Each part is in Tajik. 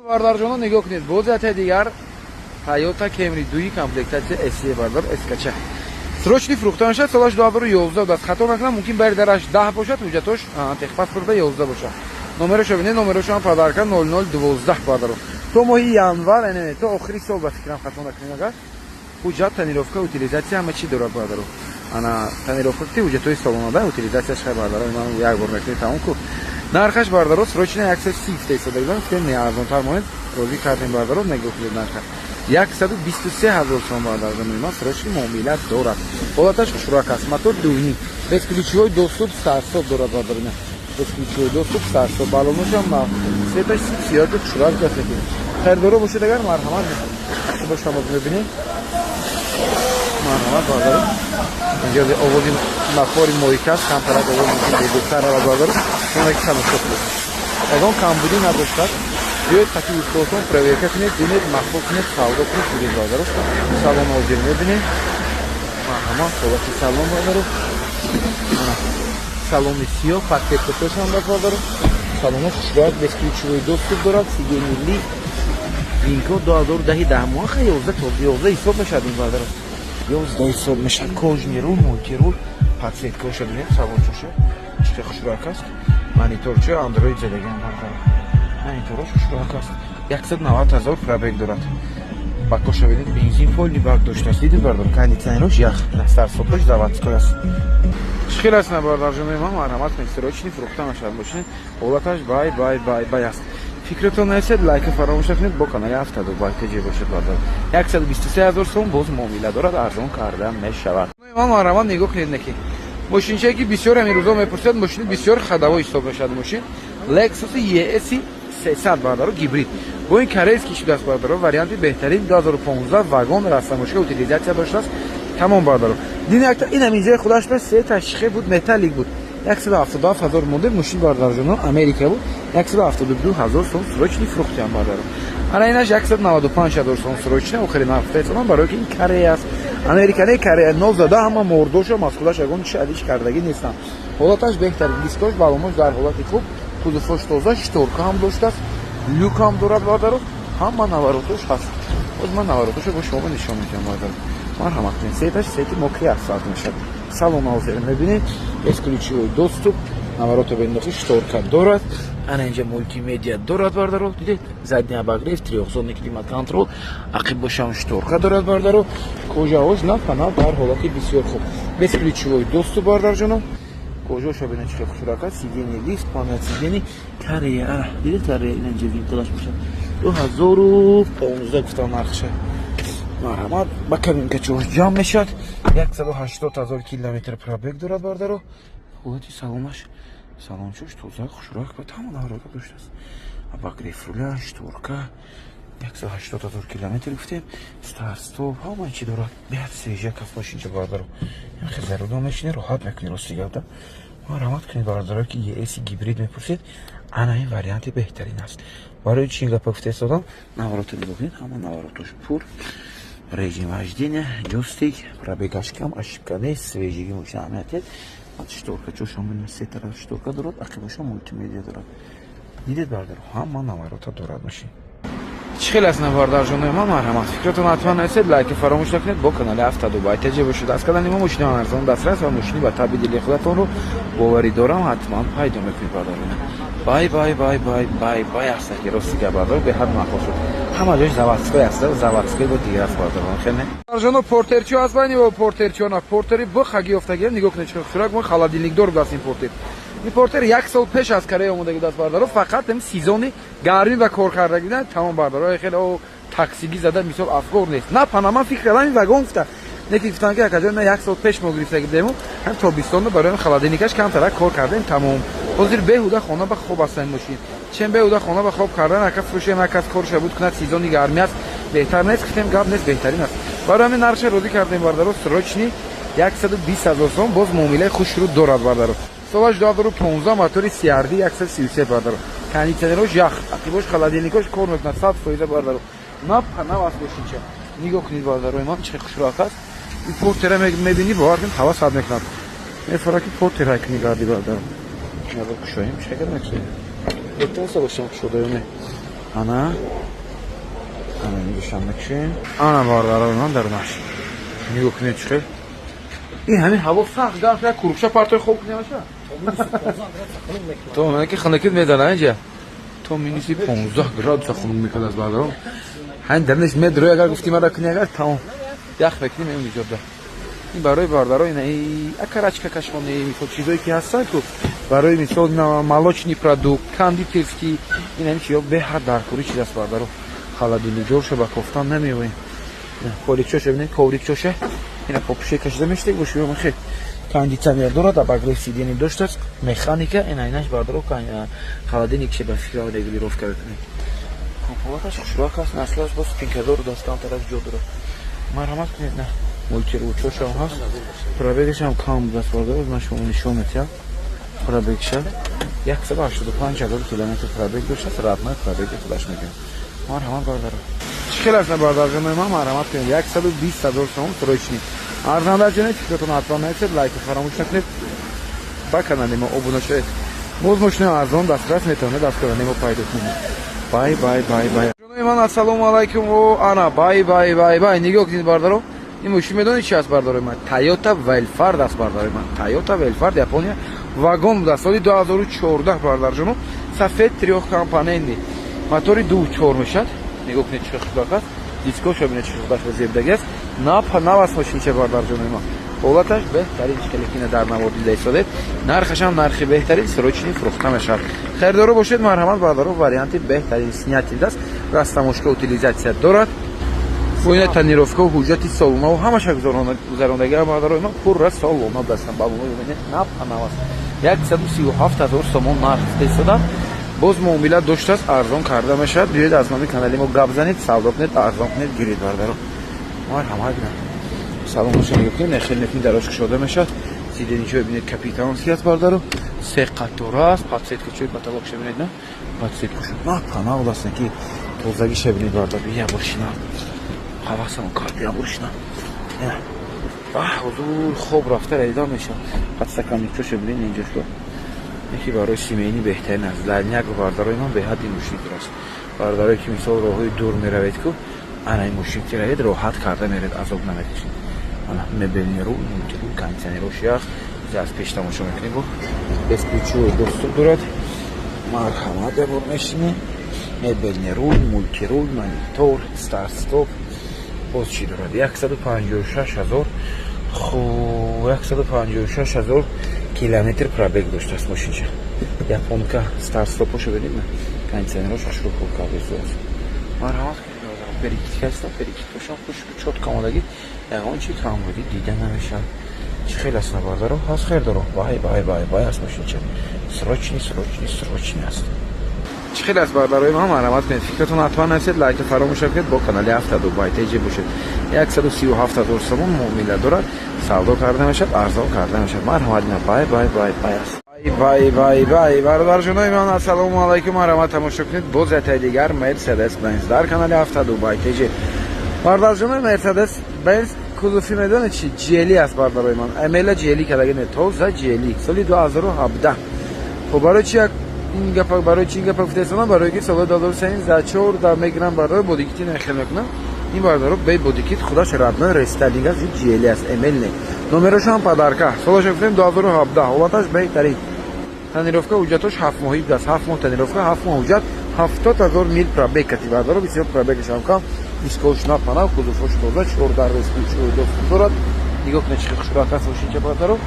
Бародарҷоно, нигоҳ кунед, боз ятаи дигар Тойота Кемри дуи, комплектация SE, бардар, эскача, срочный фурӯхта мешавад. Солаш 2011 будааст, хато накунам, мумкин бари дараш 10 бошад, ҳуҷҷатош, техпаспорта 11 бошад. Номерошо бинед, номерошо подарка 0012, бардаро. То моҳи январ, не, то охири сол, ба фикрам, хато накунем агар. Ҳуҷҷат, тонировка, утилизация, ҳама чӣ дорад, бардаро. Ана тонировка ки ҳуҷҷатҳои солонада, утилизацияш хай, бардаро, ман як бор мекунем, тамом ку. Нархаш, бардаро, срочно 130 истодагӣ, гуфтем, не, арзонтар монед, розӣ кардем, бардаро. Нигоҳ кунед, нарха 123 000 сом, бардарҷони ман, срочный муомила дорад. Ҳолаташ хушрак аст, мотор дуюним, бесключевой доступ, старт-стоп дорад, бардарина, бесключевой доступ, старт-стоп, баллоношам нав, цветаш сиёҳ, хушрак аст. Харидоро бошед агар, марҳамат, бошам, мебинем, марҳамат, бардаро. Инҷо овози махори мойка аст, камтарак овоз мумкин бузургтар равад, бардаро. Шумо ки тамошо кунед, ягон камбудӣ надоштад. Биёед, қати устодтон проверка кунед, бинед, махбул кунед, савдо кунед, биред, бардаро. Салон ҳозир мебинед, марҳамат, ҳолати салон, бардаро, салони сиёҳ, подсветкатошам, бардаро, салоно хушроак, бесключевой доступ дорад, сиденье лифт, винко. 2010, 10 моҳ, 11 то 11 ҳисоб мешавад ин, бардаро, 11 ҳисоб мешавад. Кожаный руль, мультируль, подсветкаоша бинед, салончоша чӣ хушроак аст, мониторчо андроид задаган, бардаро, монитораш хушроак аст. 190 000 пробег дорад. Бакоша бинед, бензин полный бак доштааст, дидед, бардар? Кондиционерош ях, старт-стопош заводской аст. Чӣ хел аст, на, бардарҷонои ман? Марҳамат кунед, срочный фурӯхта мешавад мошин. Ҳолаташ бай, бай, бай, бай аст. Фикратон нарасед, лайка фаромӯш накунед, бо канали ҳафтаду байтаҷе бошед, бардар. 123 000 сом, боз муомила дорад, арзон карда мешавад. Ман, марҳамат, нигоҳ кунед, неки мошинчае ки бисёр ҳамин рӯзо мепурсад, мошини бисёр ходовой ҳисоб мешавад, мошин Lexus ES 300, бардаро, гибрид, бо ин корейский шудааст, бардаро, варианти беҳтарин, 2015, вагон, растамошка, утилизация доштааст, тамом, бардаро. Дин якта ин ҳаминҷои худаш ба се ташхе буд, металлик буд, 177 ҳазор монде мошин, бардарҷоно, Америка буд, 172 ҳазор сом срочный фурӯхтиам, бардаро. Ана инаш 195 ҳазор сом срочный, охири нарх фурӯхтам, барои ки ин Корея аст, Америка не, Корея нозада, ҳама мордошам аз худаш, ягон шадиш кардагӣ нестам. Ҳолаташ беҳтарин, дискош, баллонош дар ҳолати хуб, кузовош тоза, шторка ҳам доштааст, люк ҳам дорад, бардаро, ҳама наворотош ҳаст. Боз ман наворотошо бо шумо нишон медиҳам, бардаро. Марҳамат кунед, цветаш цвети мокрый асфалт мешавад. Салон ҳозир мебинед, бесключевой доступ, наворото бендохи, шторка дорад, ана инҷа мултимедиа дорад, бардаро, дидед, задний обогрев, трёхзонный климат-контроль, ақиб бошам шторка дорад, бардаро, кожаош на панав дар ҳолати бисёр хуб, бесключевой доступ, бардарҷоно, кожаоша бинед, чӣ хушрак аст, сиденье лифт, память сиденье, Корея, ана дидед, Корея, инҷа винтилаш мешавад. 2015 гуфтам нархша. Марҳамат, ба кабинкачош ҷамъ мешавад. 180 000 километр пробег дорад, бардаро. Ҳолати салонаш, салончош тоза, хушрак ва тамом наворото доштааст, обогрев руля, шторка, 180 000 километр гуфтем, старт-стоп, ҳама чӣ дорад. Беҳад свежак аст мошинча, бардаро. Хел заруда мешини, роҳат мекунӣ, рости гапда. Марҳамат кунед, бардаро, ки ES гибрид мепурсед, ана ин варианти беҳтарин аст. Барои чи ин гапа гуфта истодам? Наворото нигоҳ кунед, ҳама наворотош пур, режим вождения, джойстик, пробегаш кам, ошибка нест, свежий мошина, аҳамият. Шторка чошон, се тараф шторка дорад, ақибаша мултимедиа дорад, дидед, бардар, ҳама наворота дорад мошин. Чӣ хел аст, бардарҷонои ман? Марҳамат, фикратон ҳатман нависед, лайки фаромӯш накунед, бо канали ҳафтаду байтаҷе бошед. Аз канали мо мошини арзон дастрас ва мошини ба таби дили худатонро, боварӣ дорам, ҳатман пайдо мекунед, бардарона. Бай, бай, бай, бай, бай, бай аст ки, рости гап, бардар, беҳад маъқул шуд. Ҳама ҷош заводской аст, заводской бо дигар аст, бардарон, хеле. Бардарҷоно, портерчио аст байни портерчиона, портери бихаги ёфтагиам, нигоҳ кунед, чӣ хушрак, мо холодильникдор будааст ин портер. Ин портер як сол пеш аз Корея омода будааст, бардаро, фақат ҳам сезони гармӣ ба кор карда буданд, тамом, бардаро. Хеле о таксигӣ зада, мисол, афгор нест, на пана, ман фикр кардам ин вагон гуфта, неки гуфтам, ки акаҷон, на, як сол пеш мо гирифта будему, ҳам тобистонро барои холодильникаш камтарак кор кардем, тамом. Ҳозир беҳуда хона ба хоб аст ин мошин, чем беҳуда хона ба хоб кардан, ака фурӯшем, акас корша буд кунад, сезони гармӣ аст, беҳтар нест? Гуфтем, гап нест, беҳтарин аст. Барои ҳамин нархша розӣ кардем, бардаро, срочный 120 000 сом, боз муомилаи хушрӯ дорад, бардаро. Солаш 2015, мотори CRD 133, бардаро, кондиционерош ях, ақибош холодильникош кор мекунад 100%, бардаро, нап нав аст мошинча. Нигоҳ кунед, бардарои ман, чӣ хушроқ аст ин портера, мебинӣ, бовар кунед, ҳавас ҳад мекунад, мефора ки портера кунӣ гарди, бардаро. Набар кушоем, чӣ кар мекушоем, эҳтиёса бошам, кушодаё не. Ана ана инҷошам мекушем. Ана, бародарои ман, дарунаш нигоҳ кунед, чӣ хел ин ҳамин ҳаво сахт гарм, як курукша партои хоб кунемаша. То ки хунукит медана, инҷа то минуси 15 градуса хунук мекард аст, бародарон. Ҳамин дарунаш медрои, агар гуфти мара куни, агар тамом ях мекунем ин ҷода. Ин барои бародаро ина окорочка кашони, мисол, чизое ки ҳастанд ку, барои мисол молочный продукт, кондитерский, ин ҳамин чизо беҳад даркорӣ чиз аст, бародаро. Холодильничоша ба кофтан намеоем. Поликчоша бинед, коврикчоша, ина попуше кашида мешудек боши. Хел кондитсионер дорад, обогрев сидений доштааст, механика. Ина инаш, бародаро, холодильникше ба фикра регулировка мекунем. Ҳолаташ хушрӯак аст, наслаш бо спинкадор дастан тараф ҷо дорад. Марҳамат кунед, на мультирулчошам ҳаст, пробегашам кам будааст, бародаро. Ман шумо нишон метиҳам пробегша: 185 000 километр пробег доштааст, родной пробеги худаш мегӯям. Марҳамат, бародаро. Чӣ хел аст, бародарҷонои ман? Марҳамат кунед, 120 000 сомон, срочный, арзанда ҷонед. Фикратон ҳатман нависед, лайка фаромӯш накунед, ба канали мо обуна шавед. Боз мошинаи арзон дастрас метавонед аз канали мо пайдо кунед. Бай, бай, бай, бай, ҷонои ман, ассалому алайкум. О, ана, бай, бай, бай, бай. Нигоҳ кунед, бародаро, ин мошин медонед чи аст, бародарои ман? Тойота Велфард аст, бародарои ман. Тойота Велфард, Япония, вагон будааст, соли 2014, бародарҷоно. Сафед, трёхкомпонентный, мотори 2,4 мешавад. Нигоҳ кунед, чӣ хушбахт аст, дискоша бинед, чӣ худаш зебдагӣ аст. Нав аст мошинча, бародарҷонои ман. Ҳолаташ беҳтарин, хеле дар навор дида истодед. Нархашам нархи беҳтарин, срочный фурӯхта мешавад. Харидоро бошед, марҳамат, бародаро, варианти беҳтарин снятый аст, растаможка, утилизация дорад. Боина тонировка, ҳуҷҷати солонаву ҳамаша гузарондагӣ, бародарои ман, пурра солона дастам. Нав нав аст. 137 000 сомон нарх истоданд, боз муомила доштааст, арзон карда мешавад. Биёед, аз номи канали мо гап занед, савдо кунед, арзон кунед, гиред, бародаро. Марҳамат. Салоноша нигоҳ кунед, нехел мекунед, дарош кушода мешавад. Сиденьечои бинед, капитанский аст, бародаро, се қатора аст. Подсветкачои потолокша бинед, на подсветкаша на панав аст, ки тозагиша бинед, бародаро. Я бошина, ҳавасам кард, я бошина. Ҳузур хоб рафта раида мешавад. Подстаканникчоша бинед, инҷошо яке барои семейный беҳтарин аст. Дальняк, бародарои ман, беҳад ин мошин аст. Бародарое ки, мисол, роҳҳои дур меравед ку, ана ин мошин ки равед, роҳат карда меред, азоб намекашед. Ана мебельный руль, мультируль, кондитсионерош ях, аз пеш тамошо мекунем, бо бесключевой доступ дорад. Марҳамат, ябор мешинем. Мебельный руль, мультируль, монитор, старт стоп. Боз чӣ дорад? 156 000, хуб, 156 000 километр пробег доштааст мошинча, японка. Старт-стопошо бинед, на кондитсионерош хушрӯ кор кардааст. Марҳамат, перекидка аст, перекидкашон хушрӯ, чётко омодагӣ, ягон чи камбудӣ дида намешавад. Чӣ хел аст, бародаро? Ҳаст хердоро. Бай, бай, бай, бай аст мошинча, срочный, срочный, срочный аст. Чӣ хел аст, бародарои ман? Марҳамат кунед, фикратон ҳатман нависед, лайка фаромӯш накунед, бо канали ҳафтаду байтеҷи бошед. 137 000 сомон муомила дорад, савдо карда мешавад, арзон карда мешавад. Марҳамат, ина бай, бай, бай, бай аст. Бай, бай, бай, бародарҷонои ман, ассалому алайкум. Марҳамат, тамошо кунед боз ятаи дигар Мерседес Бенз дар канали ҳафтаду байтеҷи. Бародарҷонои, Мерседес Бенз кузови медонед чи GLE аст, бародарои ман. ML-а GLE кадаги не, тоза GLE, соли 2017. Хуб, барои чи ин гапа, барои чи ин гапа гуфтаистонам? Барои ки соли 2013 14 мегирам, барои бодикити нахел мекунам. Ин, бародаро, бе бодикит, худаш родной рестайлинг аст, GLE аст, ML не. Номерошам подарка. Солаша гуфтем, 2017. Ҳолаташ беҳтарин, тонировка, ҳуҷҷатош 7 моҳӣ будааст, 7 моҳ тонировка, 7 моҳ ҳуҷҷат, 70 000 мил пробег кати, бародаро, бисёр пробегашам кам. Дискош напанав, кузовош тоза, чор дар бесключевой доступ дорад. Нигоҳ кунед, чӣ хушрак аст мошинча, бародаро.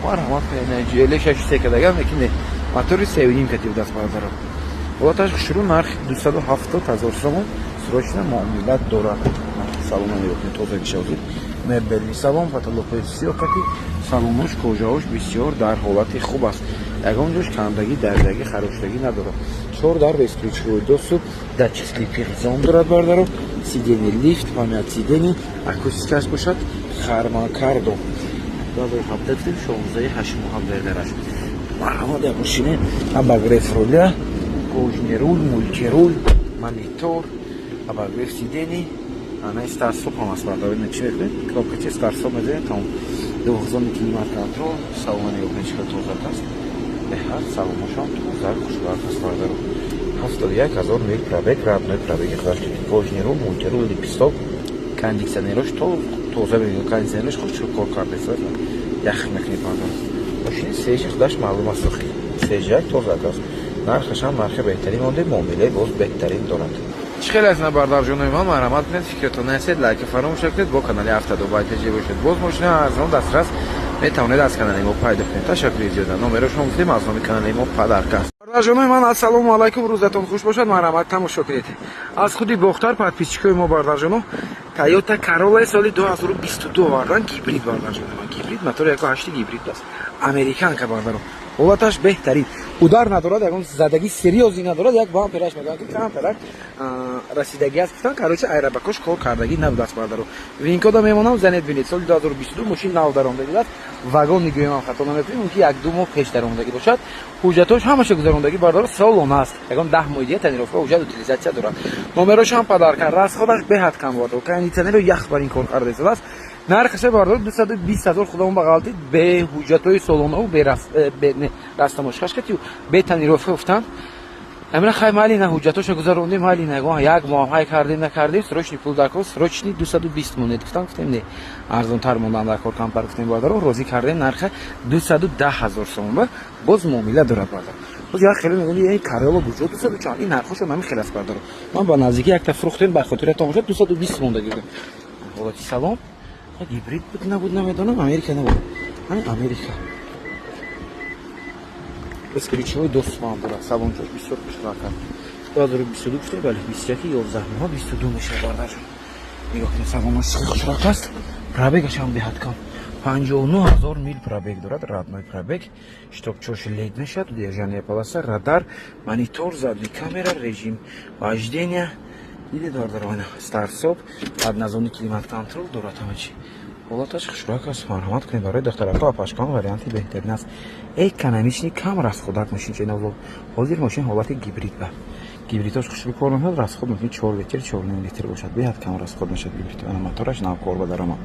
Марҳамат кунед. GLE шашу се кадагам, лекин не, мотори 3,5 кати будааст, бародаро. Ҳолаташ хушрӯ, нарх 270 000 сомон, срочно муомила дорад. Салона нигоҳ кунед, тозагиша ҳозир. Мебельный салон, потолокҳои сиёҳ кати, салонош, кожаош бисёр дар ҳолати хуб аст, ягон ҷош кандагӣ, дардагӣ, хароштагӣ надорад. Чор дар, бесключевой доступ, датчик слепых зон дорад, бародаро. Сиденье лифт, память сидений, акустикаш бошад Харман Кардон. 2017, 16 8 дараш. Марҳамат, як мошине, обогрев руля, кожаный руль, мультируль, монитор, обогрев сидений. Ана старт-стоп ҳам аст, бародаро. Ина чӣ мекунед? Кнопкачи старт-стоп мезанед, тамом. Двухзонный климат контроль. Салона нигоҳ кунед, чӣ қадр тоза аст, беҳад салонашон тоза, хушбахт аст, бародаро. 71 000 мил пробег, родной пробеги худаш. Кожаный руль, мультируль, лепесток, кондиционерош тоза мебинед, кондиционерош худ кор кардааст, ях мекунед, бардар. Мошини свежий, худаш маълум аст, свежак, тозак аст. Нархашам нархи беҳтарин монде, муомилаи боз беҳтарин дорад. Чӣ хеле аз бардарҷонои ман, марҳамат кунед, фикратон насед, лайка фаромӯш накунед, бо канали Автодубай ТЖ бошед. Боз мошина арзон дастрас метавонед аз канали мо пайдо кунед. Ташаккури зиёда. Номеро шумо гуфтем, аз номи канали мо подарка аст. Бардарҷонои ман, ассалому алайкум, рӯзатон хуш бошад. Марҳамат, тамошо кунед, аз худи Бохтар подписчикои мо, бардарҷоно, Тойота Короллаи соли 2022 овардан, гибрид, бардарҷоно ман, гибрид, мотори 1.8 гибрид аст, американка, бардаро. Ҳолаташ беҳтарин, удар надорад, ягон задагӣ серьёзный надорад. Як бампераш мегӯянд, ки камтарак расидагӣ аст, гуфтан. Короче, айрабакош кор кардагӣ набудааст, бардаро. VIN-кода мемонам, занед, бинед. Соли 2022 мошин нав даромадагӣ аст, вагон мегӯям, хато намекунем, мумкин як-ду моҳ пеш даромадагӣ бошад. Ҳуҷҷатош ҳамаша гузарондагӣ, бардаро, солона аст, ягон 10 моҳи дига тонировка, ҳуҷҷат, утилизация дорад. Номерошам подарка. Расходаш беҳад кам, бардаро, кондиционеро ях бар ин кор карда истодааст. Нархаша, бардор, 220 000. Худамон ба ғалтид, бе ҳуҷҷатҳои солонаву бе растамошкашкатию бе тонировка гуфтанд. Амина хай, майли, на ҳуҷҷатоша гузарондем, майли, нагон як моҳ ҳай кардем, накардем, срочный пул дар кор, срочный 220 монед, гуфтам. Гуфтем, не, арзонтар мондан дар кор, камтар гуфтем, бардаро, розӣ кардем. Нарха 210 000 сомон ба боз муомила дорад, бардар. Боз як хеле мегӯянд, ин Королла буҷо дусаду чанд? Ин нархошо нами хел аст, бардаро. Ман ба наздикӣ якта фурӯхтем, ба хотиратон бошад, 220 монда гирдем. Ҳолати салом, гибрид буд, набуд, намедонам, Америка набуд, ҳамин Америка. Бесключевой доступ ҳам дорад. Салончош бисёр хушрак аст. 2022 гуфтем, бале, 21, 11 моҳ, 22 мешавад, бардарҷон. Нигоҳ кунед, салонаш хушрак аст, пробегаш ҳам беҳад кам, 59 000 мил пробег дорад, родной пробег. Щитокчош LED мешавад, удержание полоса, радар, монитор, задний камера, режим вождения. Диде, бардарована, старт-стоп, однозонный климат-контроль дорад, ҳама чи. Ҳолаташ хушрак аст. Марҳамат кунед, барои духтарако, апашкон варианти беҳтарин аст. Экономичный, кам расходак мошин. Чена ҳозир мошин ҳолати гибрид ба гибридош хушрӯ кор мекунад, расход мумкин 4 литр, 4,5 литр бошад, беҳад кам расход мешавад гибрид. Ана мотораш нав кор ба даромад.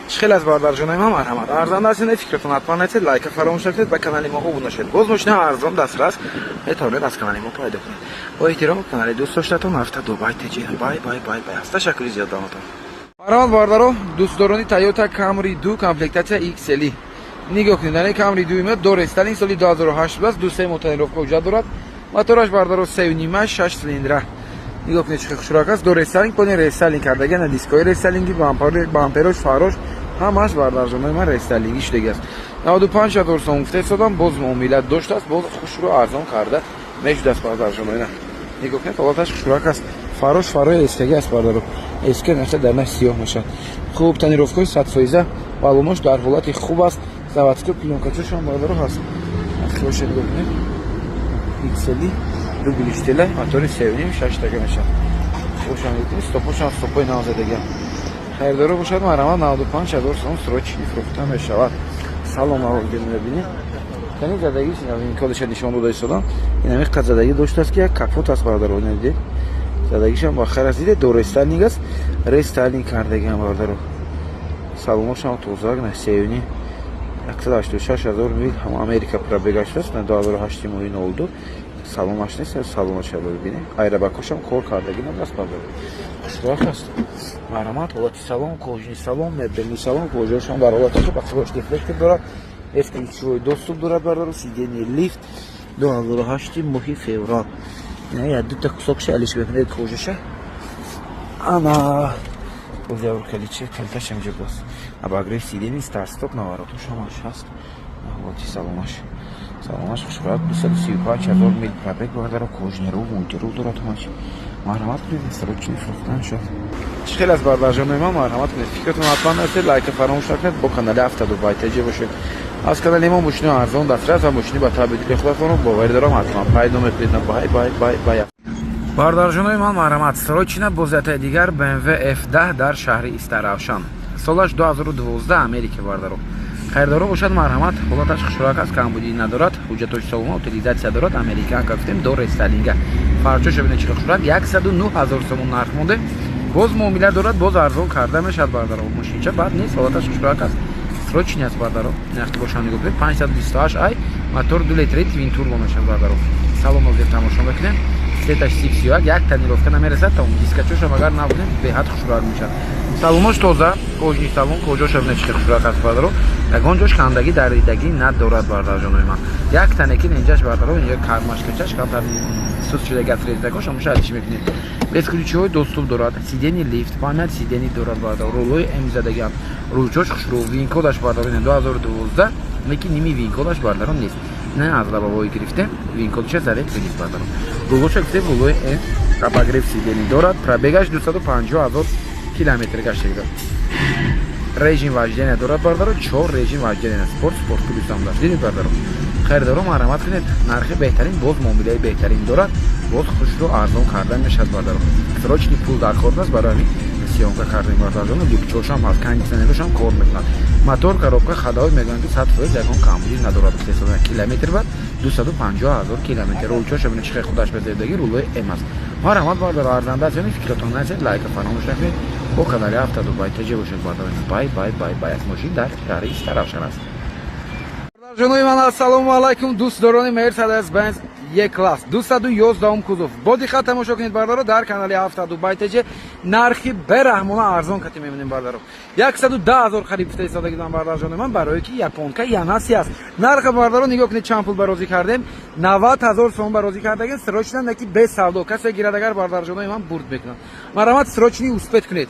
Чӣ хел аз бардарҷонои ман, марҳамат, арзанда аст, фикратон ҳатман нестед, лайка фаромӯш накунед, ба канали мо обуна шавед. Боз мошина арзон дастрас метавонед аз канали мо пайдо кунед. Бо эҳтиром, канали дӯст доштатон Авто Дубай ТЖ. Бай, бай, бай, бай. Аст, ташаккури зиёд даматон. Марҳамат, бардаро, дӯстдорони Тойота Камри 2, комплектация XL. Нигоҳ кунед, ане Камри 2 меояд, дорестайлинг, соли 2008 будааст, ду се моҳ тонировка, ҳуҷҷат дорад. Мотораш, бардаро, 3,5, 6 цилиндра. Нигоҳ кунед, чӣ хушрак аст. До рестайлинг, пони рестайлинг кардаги, ана дискои рестайлинги, бамперош, фарош, ҳамаш, бардарҷонои ман, рестайлингӣ шудаги аст. 95 000 сом гуфта истодам, боз муомила доштааст, боз хушрӯ арзон карда мешудааст, бардарҷонои. Нигоҳ кунед, ҳолаташ хушрак аст. Фарош фарои СКГ аст, бардаро, СК наша дар наш сиёҳ мешавад. Хуб, тонировкаи 100%, баллонош дар ҳолати хуб аст, заводской плёнкачошам, бардаро, ҳаст. Хиоша нигоҳ кунед, XL, дублиштела, мотори 3,5, шаштага мешавад. Хушам нигоҳ кунед, стопошам стопои навзадагиам. Хайрдоро бошад, марҳамат, 95 000 сом срочный фурӯхта мешавад. Салом, аввал мебинед, кани задагиш, кодеша нишон дода истодам. Ин ҳамин қад задагӣ доштааст, ки як капот аст, бародаро, дидед, задагишам ба хайр аст. Дидед, до рестайлинг аст, рестайлинг кардагиам, бародаро. Салоношам тозак, на сеюни 186 000 мил ҳама Америка пробегаш аст, на 2008 моҳи 02. Салонаш нест, салонаша бибинед, айрабакошам кор кардагӣ набудааст, бародаро, хушрак аст. Марҳамат, ҳолати салон, кожаный салон, мебельный салон, кожаашам дар ҳолати хуб, ақибош дефлектор дорад, бесключевой доступ дорад, бародаро, сиденье лифт. 2008 моҳи феврал. Ина дута кусокша алиш мекунед, кожаша. Ана боз каличи калташ ҳамҷа боз обогрев сиденье, старт-стоп, наворотош ҳамаш ҳаст. Ҳолати салонаш, салонаш хушрак. 235 000 мил пробег, бародаро, кожаный руль, мультируль дорад, ҳамаш. Марҳамат кунед, срочный фурӯхтан шуд. Чӣ хел аз бардарҷонои ман, марҳамат кунед, фикратон ҳатман насед, лайка фаромӯш накунед, бо канали Авто Дубай ТЖ бошед. Аз канали мо мошини арзон дастрас ва мошини ба табъи дили худатонро, боварӣ дорам, ҳатман пайдо мекунед. Бай, бай, бай, бай. Бародарҷонои ман, марҳамат, срочно боз ятаи дигар BMW F10 дар шаҳри Истаравшан, солаш 2012, Америка, бардаро. Хайрдоро бошад, марҳамат. Ҳолаташ хушрак аст, камбудӣ надорад, ҳуҷҷатош солона, утилизация дорад. Американка гуфтем, до рестайлинга. Фарчоша бинед, чӣ хушрак. 109 ҳазор сомон нарх монде, боз муомила дорад, боз арзон карда мешавад, бардаро. Мошинча бад нест, ҳолаташ хушрак аст, срочный аст, бардаро. Нархи бошам нигоҳ кунед, 528 ай, мотор 2 литри, твин турбо мешавад, бардаро. Салон ҳозир тамошо мекунем. Цветаш сип сиёак, як тонировка намерасад, то дискачошам агар набудем, беҳад хушрак мешавад. Салонош тоза, кожаный салон, кожаша бинед, чӣ хушрак аст, бародаро. Ягон ҷош кандагӣ, даридагӣ надорад, бародарҷонои ман. Як тане ки инҷаш, бародаро, инҷа кармашкачаш камтар сус шудаги аз резинакош, ҳамоша алиш мекунед. Бесключевой доступ дорад, сиденье лифт, память сидений дорад, бародаро. Рулои М задагиам, рулчош хушрӯ, VIN-кодаш, бародаро, 2012, лекин ними VIN-кодаш, бародаро, нест. Не, аз лобовой гирифтем, VIN-кодиша зарек гирифт, бародаро. Рулоша гуфтем, рулои М, обогрев сидений дорад, пробегаш 250 000 километр гаштагида. Режим вождения дорад, бародаро, чор режим вождения: спорт, спорт плюсам дошт. Дидед, бародаро? Харидоро, марҳамат кунед, нархи беҳтарин, боз муомилаи беҳтарин дорад, боз хушрӯ арзон карда мешавад, бародаро. Срочный пул дар кор аст, барои ҳамин съёмка кардем, бародарҷон. Люкчошам ҳаст, кондиционерошам кор мекунад. Мотор, коробка, ходовой мегӯянд, ки 100%, ягон камбудӣ надорад. Километр бад 250 ҳазор километр. Рулчоша бинед, чӣ хел худаш ба зебдагӣ, рулои М аст. Марҳамат, бародаро, арзанда аст ёни, фикратон насед, лайка фаромӯш накунед. Бо канали Авто Дубай ТЖ бошед, бародаро. Бай, бай, бай, бай. Аст мошин дар шаҳри Истаравшан аст. Ҷонои ман, ассалому алайкум, дӯстдорони Мерседес Бенз Е класс, 211 кузов. Бо диққат тамошо кунед, бардаро, дар канали Авто Дубай ТЖ нархи бераҳмона арзон кати мебинем, бардаро. 110 ҳазор харид гуфта истодагидам, бардарҷони ман, барое ки японка Янаси аст. Нарха, бардаро, нигоҳ кунед, чанд пул барозӣ кардем: 90 ҳазор сомон барозӣ кардагем, срочно наки без савдо. Касе гирад агар, бардарҷонои ман, бурд мекунад. Марҳамат, срочный успеть кунед.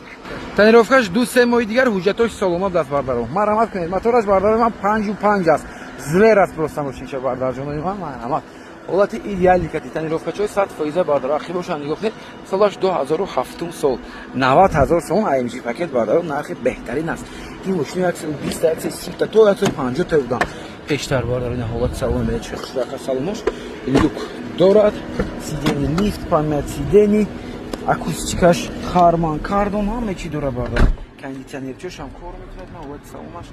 Тонировкаш 2-3 моҳи дигар, ҳуҷҷатош соломат даст, бардаро. Марҳамат кунед. Мотораш, бардарои ман, 5,5 аст, зверь аст просто мошинча, бардарҷонои ман. Марҳамат, ҳолати идеалӣ кати, тонировкачои 100%, бардаро. Ахи бошанд, нигоҳ кунед, солаш 2007 сол, 90 ҳазор сомон AMG пакет, бардаро, нархи беҳтарин аст. Ин мошини 120, 130 то 150 та будам пештар, бардаро. Ин ҳолати салон бинед, чӣ хушрака салонош. Люк дорад, сиденье лифт, память сидений, акустикаш Харман Кардон, ҳама чӣ дорад, бардаро. Кондиционерчошам кор мекунад. На, ҳолати салонаш,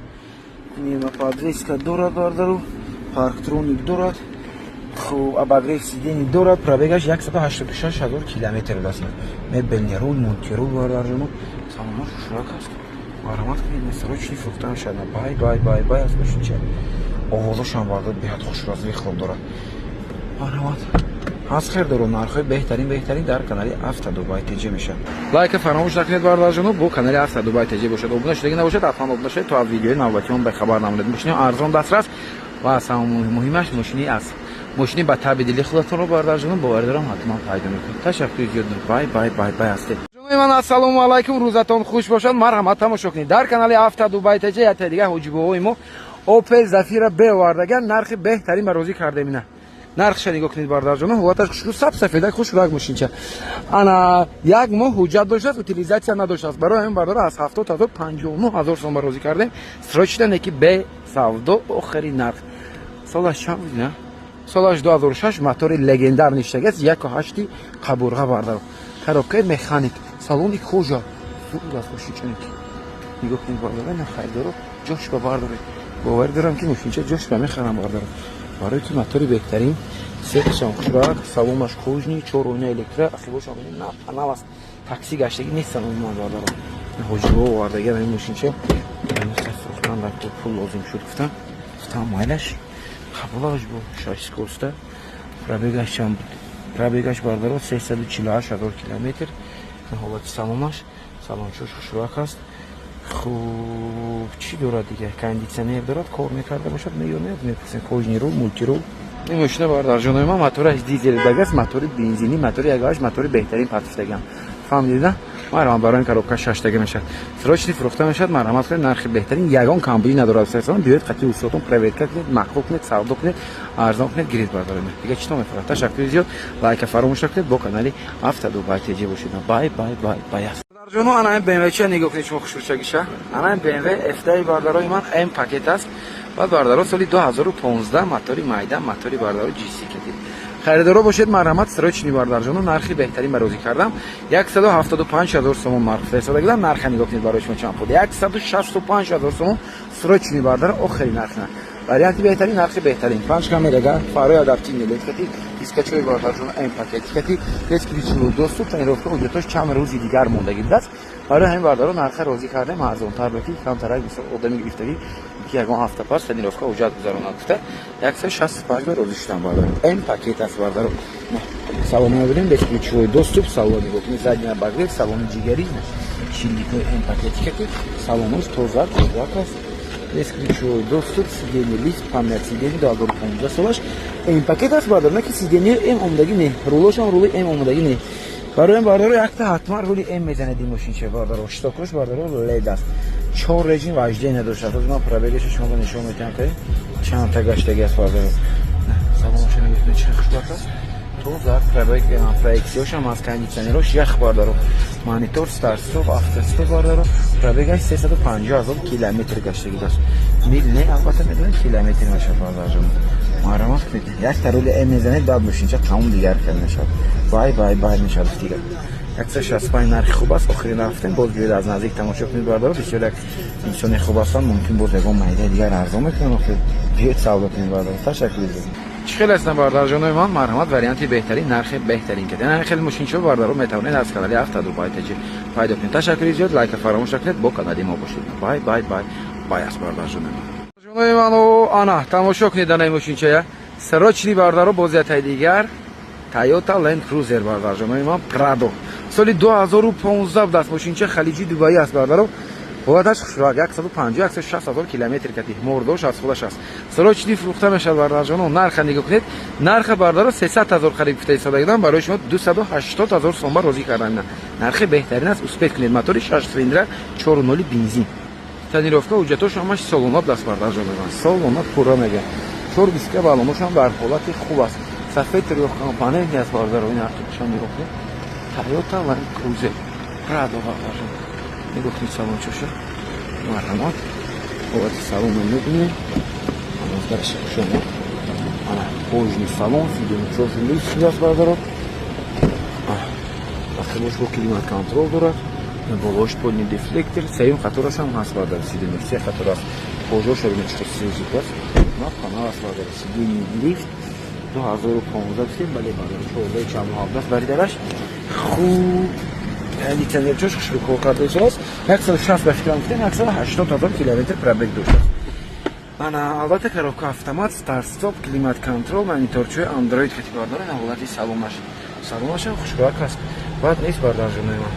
пневмоподвеска дорад, бардару, парктроник дорад, хуб, обогрев сидений дорад. Пробегаш 186 ҳазор километр аст. Мебельный руль, мультируль, бардарҷоно, салонаш хушрак аст. Марҳамат кунед, срочный фурӯхта мешавад. Бай, бай, бай, бай аст мошинча. Овозошам, бардар, беҳад хушрак, выхлоп дорад. Марҳамат, ҳаст хелдоро, нархҳои беҳтарин, беҳтарин дар канали Авто Дубай ТЖ мешавад. Лайка фаромӯш накунед, бардарҷоно, бо канали Авто Дубай ТЖ бошад. Обуна шудагӣ набошад, ҳатман обуна шавед, то аз видеои навбатион бехабар намонед. Мошини арзон, дастрас ва аз ҳама муҳимаш, мошини аз мошини ба таби дили худатонро, бардарҷоно, боварӣ дорам, ҳатман пайдо мекунед. Ташаккури зиёд. Бай, бай, бай, бай ҳастед. Ман, ассалому алайкум, рӯзатон хуш бошад. Марҳамат, тамошо кунед дар канали Авто Дубай ТЖ. Яте дигар ҳоҷибоҳои мо Опел Зафира беовардаган, нархи беҳтарин ба розӣ кардем. Ина нархша нигоҳ кунед, бардарҷоно, ҳолаташ хушрӯ, саб сафедак, хушрак мошинча. Ана, як моҳ ҳуҷҷат доштааст, утилизация надоштааст. Барои ҳамин, бардора, аз 70 000 59 000 сом ба розӣ кардем, срочно неки бе савдо, охири нарх. Солаш чанд буд? На, солаш 2006, мотори легендар ништагиаст, 1,8 қабурға, бардаро, коробкаи механик, салони кожа, зуд аст мошинча. Нигоҳ кунед, бардора, на, харидоро ҷош ба бардоред. Боварӣ дорам, ки мошинча ҷош ба мехарам, бардорам, барои ки мотори беҳтарин, сеташам хушрак, салонаш кожаный, чор оина электро, ақибошам нав аст, такси гаштагӣ нестан умуман, бардорам. Ҳоҷиҳо овардагиам ин мошинча, фурӯхтан дар пул лозим шуд, гуфтам, гуфтам майлаш, қабулаш бо шаш скороста. Пробегаш чанд буд? Пробегаш, бардаро, 348 000 километр. Ҳолати салонаш, салончош хушрак аст. Хуб, чӣ дорад дигар? Кондитсионер дорад, кор мекарда бошад ё не, мепурсем. Кожаный руль, мультируль. Ин мошина, бардарҷонои ман, мотораш дизел багас, мотори бензинӣ, мотори ягаш, мотори беҳтарин партифтагиам, фаҳмидида? Марҳамат, барои ин коробка шаштага мешавад, срочный фурӯхта мешавад. Марҳамат кунед, нархи беҳтарин, ягон камбудӣ надорад. Биёед, қатъи устодон проверка кунед, маъқул кунед, савдо кунед, арзон кунед, гиред, бародари. Дига чӣ то мефурад? Ташаккури зиёд, лайка фаромӯш накунед, бо канали Авто Дубай ТЖ бошед. Бай, бай, бай, бай аст. Бардарҷоно, ана ин БМВ чия нигоҳ кунед шумо, хушрӯчагиша. Ана ин БМВ F бардарои ман, М пакет аст. Баъд, бардаро, соли 2015, мотори майда, мотори, бардаро, GC кадид. Харидоро бошед, марҳамат, срочный, бардарҷоно, нархи беҳтарин ба розӣ кардам. 175 ҳазор сомон нарх фиристода. Нарха нигоҳ кунед, барои шумо чанд пул: 165 ҳазор сомон, срочный, бардара, охири нарх на. Варианти беҳтарин, нархи беҳтарин. Панҷ камерага, фарои адаптивный LED кати, дискачои, бардарҷоно, М пакет кати, бесключевой доступ, тонировка, ҳуҷҷатош чанд рӯзи дигар мондагӣ будааст. Барои ҳамин, бардаро, нарха розӣ кардем арзонтар, беки камтарак одами гирифтагӣ. ки ягон ҳафта пас тонировка, ҳуҷҷат гузаронад гуфта, 165 ба розӣ шудам, бародаро. М пакет аст, бародаро. Салон мебинем, бесключевой доступ, салон нигоҳ кунед, задний обогрев, салони ҷигарӣ, шилдикҳои М пакетика, ки салонош тоза, хушрак аст. Бесключевой доступ, сиденье лифт, память сиденье, 2015 солаш, М пакет аст, бародаро. На ки сиденье М омодагӣ не, рулошам рули М омодагӣ не. Барои бародаро, якта ҳатман рули М мезанед ин мошинча, бародаро. Щитокош, бародаро, лед аст, чор режим вождения доштааст. Ҳозир ман пробегашо шумо нишон медиҳам, ки чандта гаштагӣ аст, бародаро. Салонашо нигоҳ кунед, чӣ хушбахт аст, тоза, пробег, проекцияшам аз кондитсионерош ях, бародаро, монитор, старт-стоп, автостоп, бародаро. Пробегаш 350 000 километр гаштагӣ даст, мил не, албатта, медонед, километр мешавад, бародарҷон. Марҳамат кунед, якта рули М мезанед, баъд мошинча тамом дигар хел мешавад, бай бай бай мешавад дигар. 165 нархи хуб аст, охири нарх гуфтем. Боз биёед, аз наздик тамошо кунед, бародаро. Бисёр як инсони хуб ҳастанд, мумкин боз ягон майдаи дигар арзон мекунанд. Охир биёед, савдо кунед, бародаро. Ташаккур. Чӣ хел ҳастанд, бародарҷонои ман? Марҳамат, варианти беҳтарин, нархи беҳтарин кед. Яъне хеле мошинчиҳо, бародаро, метавонед аз канали Автодубай ТЖ пайдо кунед. Ташаккури зиёд, лайка фаромӯш накунед, бо канали мо бошед. Бай бай бай бай аст, бародарҷонои ман. Ҷонои ману, ана тамошо кунед анаи мошинчая, срочный, бародаро. Боз ятаи дигар Toyota Land Cruiser, бародарҷонои ман, Prado, соли 2015 будааст. Мошинча халиҷи Дубаӣ аст, бародаро. Ҳолаташ хушрак, 150, 160 ҳазор километр кати, мордош аз худаш аст. Срочный фурӯхта мешавад, бародарҷоно. Нарха нигоҳ кунед, нарха, бародаро, 300 ҳазор харид гуфта истодагидам, барои шумо 280 ҳазор сомба розӣ кардан. Нархи беҳтарин аст, успеть кунед. Мотори 6 цилиндра, 4.0, бензин, тонировка, ҳуҷҷатош ҳамаш солона даст, бародарҷоно, солона пурра мегӯям. Чор диска, балоношам дар ҳолати хуб аст, сафед, трёхкомпонентный аст, бародаро. Ин артишон нигоҳ кунед, Toyota Land Cruiser Prado, бародарҷон, нигоҳ кунед салончоша. Марҳамат, ҳолати салонро мебинем, дараши хушома. Ана кожаный салон, сиденьечош люкс аст, бародаро. Ақибош бо климат контроль дорад, болош полный дефлектор, сеюм қаторашам ҳаст, бардар, сиденье се қатор аст. Кожаша бинед, чӣ свежий аст, на аст, бардар. Сиденье лифт, 2015 гуфтем, бале, бардар, чордаи чанд ҳабдаст баридараш. Хуб, кондитсионерчош хушрӯ кор карда истодааст. 160 ба фикрам гуфтем, 180 ҳазор километр пробег доштааст. Ана, албатта, коробка автомат, старт стоп, климат контроль, мониторчои андроид кати, бардора. На ҳолати салонаш, салонашам хушрӯак аст, бад нест, бардарҷонои ман.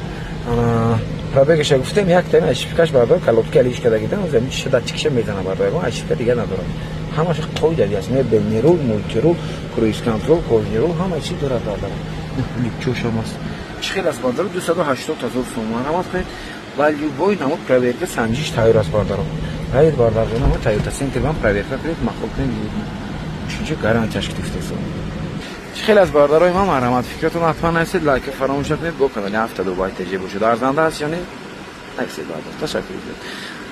Ана пробегаша гуфтем, як тами ошибкаш, бардор, колодки алиш кардагидан, датчикша мезана, бардор, ягон ошибка дигар надорад, ҳамаш қоидави аст. Мебельный руль, мультируль, круиз контроль, кожаный руль, ҳама чиз дорад, бардар. Люкчошам аст. Чӣ хел аст, бардаро? 280 ҳазор сом, марҳамат кунед, ва любой намуд проверка, санҷиш тайёр аст, бардаро. Раед, бардарҷон, Тойота Центр бам проверка кунед, махол кунед, чунча гарантияш гирифтесо. Чӣ хел аст, бардарои ман? Марҳамат, фикратон ҳатман нависед, лайка фаромӯш накунед, бо канали Автодубай ТЖ бошед. Арзанда аст ё не, нависед, бардар. Ташаккур зиёд.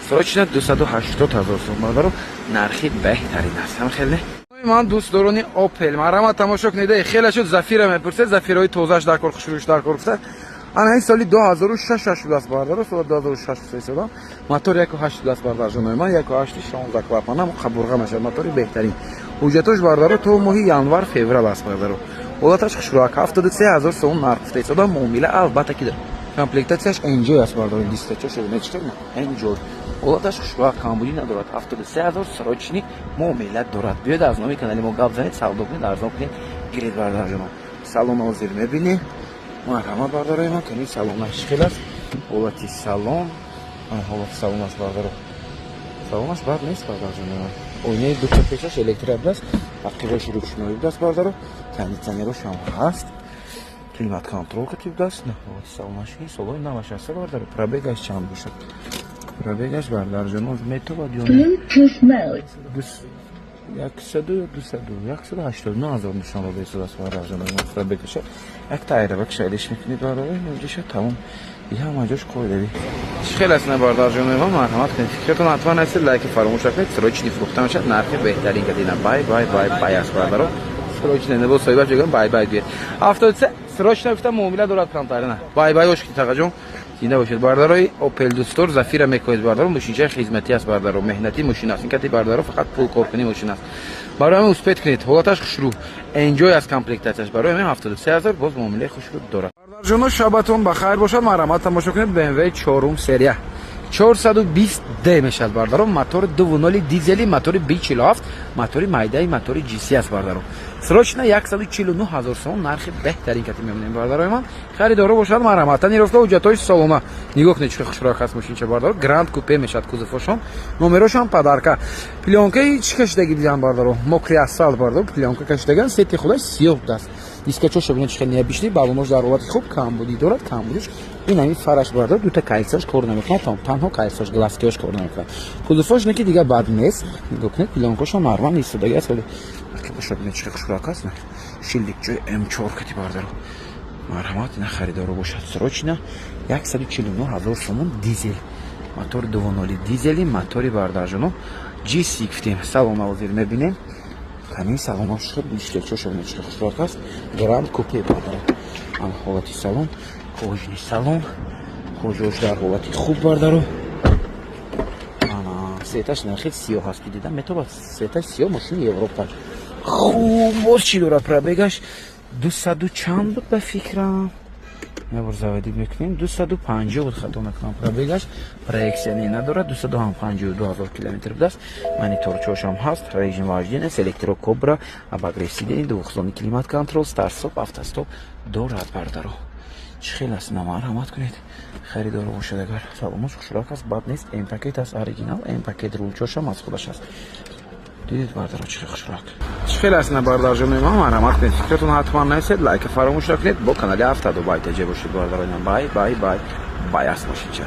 Срочно 280 ҳазор сом, бардаро, нархи беҳтарин аст, ҳам хеле. Ман дӯстдорони Опел, марҳамат, тамошо кунед. Хеле шуд, Зафира мепурсед, Зафираҳои тозааш дар кор, хушрӯш дар кор гуфта. Ана ин соли 2006 шудааст, бардаро, соли 2006 истодам. Мотор 1.8 шудааст, бардарҷонои ман, 1.8, 16 клапана, қабурға мешавад, мотори беҳтарин. Ҳуҷҷатош, бардаро, то моҳи январ, феврал аст, бардаро. Ҳолаташ хушрӯак, 73 ҳазор сомон нарх гуфта истодам, муомила албатта ки дорад. Комплектатсияш Enjoy аст, бардаро, дистачош чӣ Enjoy. Ҳолаташ хушрӯак, камбудӣ надорад, 73 ҳазор, срочный, муомила дорад. Биёед, аз номи канали мо гап занед, савдо кунед, арзон кунед, гиред, бардарҷонон. Салон ҳозир мебинем. Марҳамат, бардарои ман, кани салонаш чӣ хел аст? Ҳолати салон, ҳолати салон аст, бардаро. Салонаш бад нест, бардарҷони ман. Оинаи дута пешаш электро будааст, ақибаш ручной будааст, бардаро. Кондитсионерош ҳам ҳаст, климат контроль кати будааст. Ҳолати салонаш солои наваш аст, бардаро. Пробегаш чанд бошад? Пробегаш, бардарҷоно, метобад ё не? Яксаду дусаду 189 ҳазор нишон дода истодааст, бардарҷоно, пробегаша. Якта айрабак шайлиш мекунед, бардаро, инҷаша тамом, и ҳама ҷош қоидави. Чӣ хел аст, на, бардарҷонои ман? Марҳамат кунед, фикратон ҳатман нависед, лайки фаромӯш накунед. Срочный фурӯхта мешавад, нархи беҳтарин кадина. Бай бай бай бай аст, бардаро. Срочно небо соҳибаш мегӯям, бай бай гӯяд. 73 срочно гуфта, муомила дорад камтарина. Бай бай ош тағаҷон, зинда бошед. Бардарои Опел дӯстдор, Зафира мекоҳед, бардаро, мошинчаи хизматӣ аст, бардаро, меҳнатӣ мошин аст ин кати, бардаро, фақат пул коркунӣ мошин аст. Барои ҳамин успеть кунед, ҳолаташ хушрӯ, Enjoy аст комплектатсияш. Барои ҳамин 73 ҳазор, боз муомилаи хушрӯ дорад. Бародарҷоно, шабатон ба хайр бошад. Марҳамат, тамошо кунед, BMW чорум серия. 420 д мешавад, бардаро. Мотори 2.0 дизели, мотори B47, мотори майдаи, мотори GC аст, бардаро. Срочно 149 ҳазор сомон, нархи беҳтарин кати мемонем, бардарои ман. Харидоро бошад, марҳамат. Тонировка, ҳуҷҷатҳои солона. Нигоҳ кунед, чӣ хушрак аст мошинча, бардаро. Гранд купе мешавад кузовошон. Номерошам подарка. Плёнкаи чӣ кашидаги дидан, бардаро? Мокрый асфальт, бардаро, плёнка кашидаган, цвети худаш сиёҳ будааст. Дискачоша бинед, чӣ хел необычный, балонош дар ҳолати хуб, камбудӣ дорад, камбудиш ин ҳамин фараш, бардар, дута кольцош кор намекунад, танҳо кольцош, глазкиош кор намекунад. Кузовош не ки дигар бад нест. Нигоҳ кунед, плёнкошам нормал истодаги аст, вале боша, бинед, чӣ хушрак аст. Шилдик ҷои М4 кати, бардаро. Марҳамат, ина харидоро бошад, срочно 149 ҳазор сомон, дизел, мотори 2.0 дизели, мотори, бардарҷоно, GC гуфтем. Салон ҳозир мебинем. Камин салонош хел ништякчоша бинед, чӣ хушрак аст. Гранд купе, бардаро. Ана ҳолати салон, кожаный салон, кожаош дар ҳолати хуб, бардаро. Ана цветаш нахел сиёҳ аст, ки дидам метобад, цветаш сиёҳ, мошини Европа. Хуб, боз чӣ дорад? Пробегаш 200 чанд буд, ба фикрам, ябор заводить мекунем, 250 буд, хато накунам. Пробегаш проекция не надорад, 252 ҳазор километр будааст. Мониторчошам ҳаст, режим вождения с электрокобра, обогрев сидений, двухзонный климат контроль, старт-стоп, автостоп дорад, бардаро. Чӣ хел аст? На, марҳамат кунед, харидоро бошад агар. Саломош хушрак аст, бад нест, М пакет аст, оригинал М пакет, рулчошам аз худаш аст. Дидед, бардаро, чӣ хушрак, чӣ хел аст? На, бардарҷонои ман, марҳамат кунед, фикратон ҳатман нависед, лайка фаромӯш накунед, бо канали Автодубай теҷе бошед, бардарои ман. Бай бай бай бай аст мошинча.